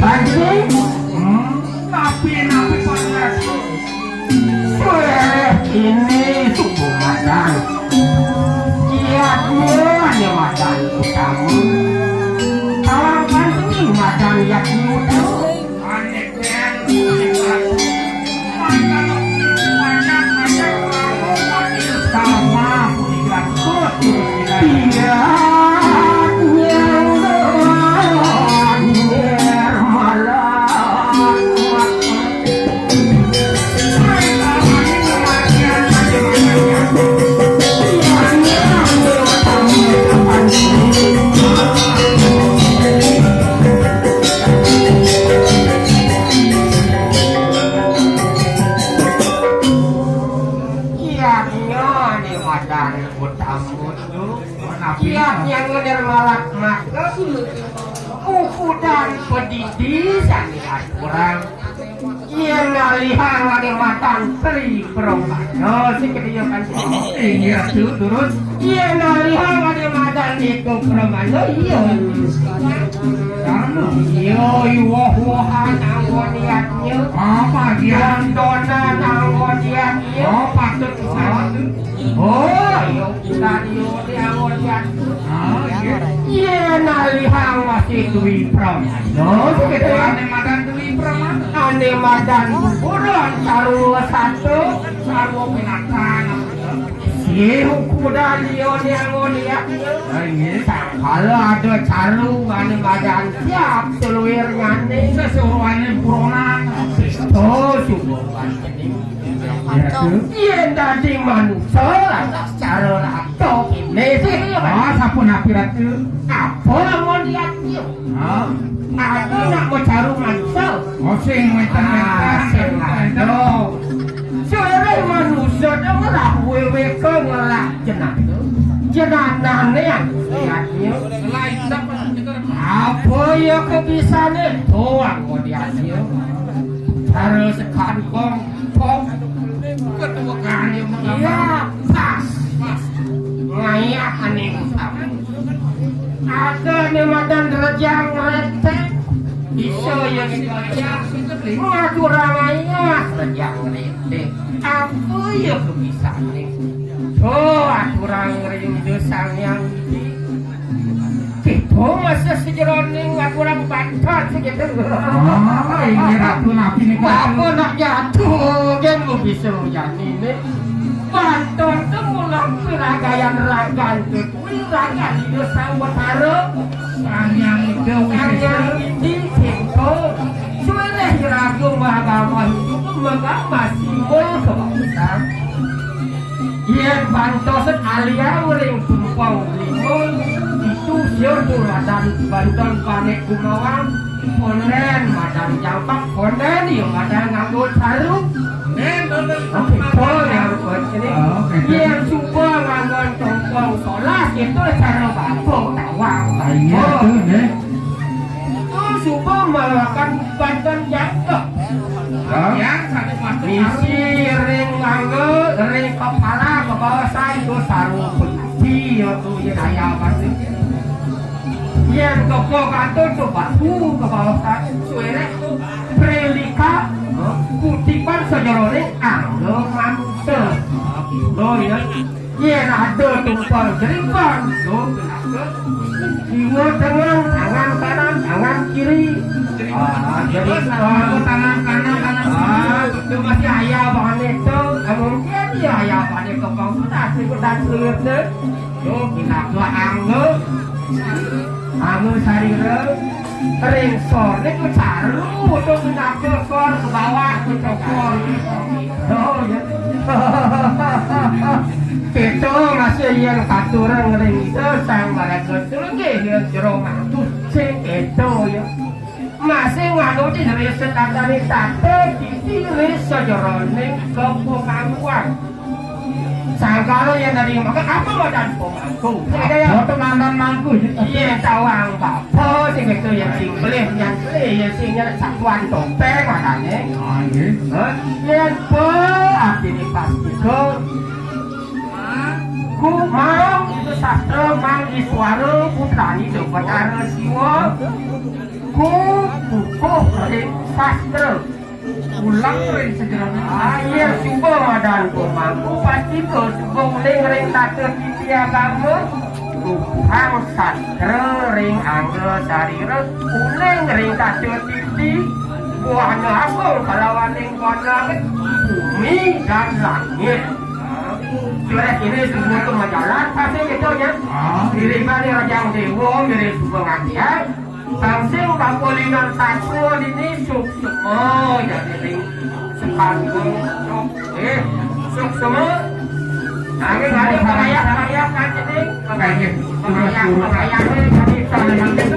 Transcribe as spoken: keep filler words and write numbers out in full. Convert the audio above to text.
Panci? Hmm, napi, napi, Pak Ratu? Suwéréh ini suku madan. Yadnya ané madan utama. Tawang Panci madan yadnya utama. Ané Kiatnya di madan utama tu. Kiatnya ngeder ngalak mata. Ukudan pedidi sani kurang. Yén nalihang ané madan Tri Pramana, sing kéto ya kan. Inggih Ratu, terus? Yén nalihang ané madan Eka Pramana, iya. Karena? Iya, iwah-wahan anggon yadnya. Apa dia? Tontonan anggon yadnya. Oh, patut. Oh, iya, kita dia di anggon yadnya. Ah, iya. Yén nalihang masih Dwi Pramana, sing kéto ya. Ané madan Dwi Pramana. Ané madan buron sarwa sato, sarwa binatang. Sing ukudan dia di anggon yadnya. Ah, iya. Sangkala ada caru ané madan siap seluirnyané. Sesuruhané buronan. Tuh, subuh. Yén dadi manusa, lantas cara ratu kéné sih. Ah, sapunapi, Ratu? Apa lamun liat yo? Hah? Ada nak macaru manusa? Oh, sing wénten, ah, wénten, sing wénten. Ada. Sore manusa ngelah wéwéka ngelah jenah. Jenahné yang liat yo. Apa ya kebisané? Tuang mau liat yo. Cara sekantong. Pok. Kedua kali. Iya, pas. Pas. Ngayah ané utama. Ada ané madan rejang retek. Bisa ya kita ya. Ngaturang ngayah rejang retek. Apa ya kebisané? Oh, aturang ring Sang Hyang Widi. Kita masih sajeroning aturang banten sing kéto. Ah, inggih Ratu, napi nika? Apa nak nyatu, gén lu bisa jani né. Banten té mula piragayan ragan té kuwi ragan Ida Sang Betara. Sang Hyang Ida Sang Hyang Widi. Widi cinta. Suwéné raga mahagama itu mengagama simbol kebangsaan. Yén banten aliang ring tumpeng lima, itu siur tuladan banten Panik Gunawan, pondén madan Jampak, pondén ya madan nganggo caru. Oké, pon yang buat ini. Oh, oké. Yén suba nganggo tumpeng solas, itu cara bapa tawang. Ah, iya, tuh, né. Itu suba makan banten jangkep. Hah? Misi ring mangga, ring kepala, ke bawah saya, itu sarwa putih, ya, tu, ya, kaya apa sih? Yén kepala katun tu batu, ke bawah saya, suwéréh tu, prelika, kutipan sajeroné angga manusa. Lo, ya. Yén ada tumpal jeriban, lo, kenapa? Kiwa tengah, tangan kanan, tangan kiri. Ah, jadi, ah, tangan kanan, tangan kiri. Ah, itu masih ayah bahan itu. Ah, mungkin ya ayah bahan itu kau pun tak sebut dan sebut deh. Lo, kenapa angga? Angga sarira. Ring sor niku caru, to pinaka sor ke bawah, ke cokor. Oh, ya. Kita masih yang katurang ring Ida Sang Maraga Suri, ya, jero matus sing kita, ya. Masih nganu di diri setata ni tata, di diri sejeroning kepemangkuan. Sangkala yén dadi mangku, apa madan pemangku? Sing ada ya? Apa madan mangku, ya? Iya, tawang bapa sing itu ya, sing beli, yang beli ya, sing nyari satuan topeng makanya. Ah, iya. Hah? Yén pe abdi ni pas itu. Ku mang itu sastra mang Iswara putrani itu. Batara Siwa, ku kukuh ring sastra. Ulang ring sejarah. Aye suba madan pemangku, pasti ko suba uling ring tata titi agama. Kukuhang sastra ring angga sarira, uling ring tata titi, buana agung kalawaning buana bumi dan langit. Surat ini suba ke majalah, pasti gitu ya. Mirip ada Rajang Dewa, mirip suba ngatian. Sangsing papolinan sastra dini suksma jadi ring sekaligus. Eh, suksma. Angin ada pengayah-pengayah kan ini. Pengayah, pengayah, pengayah, eh, jadi salah satu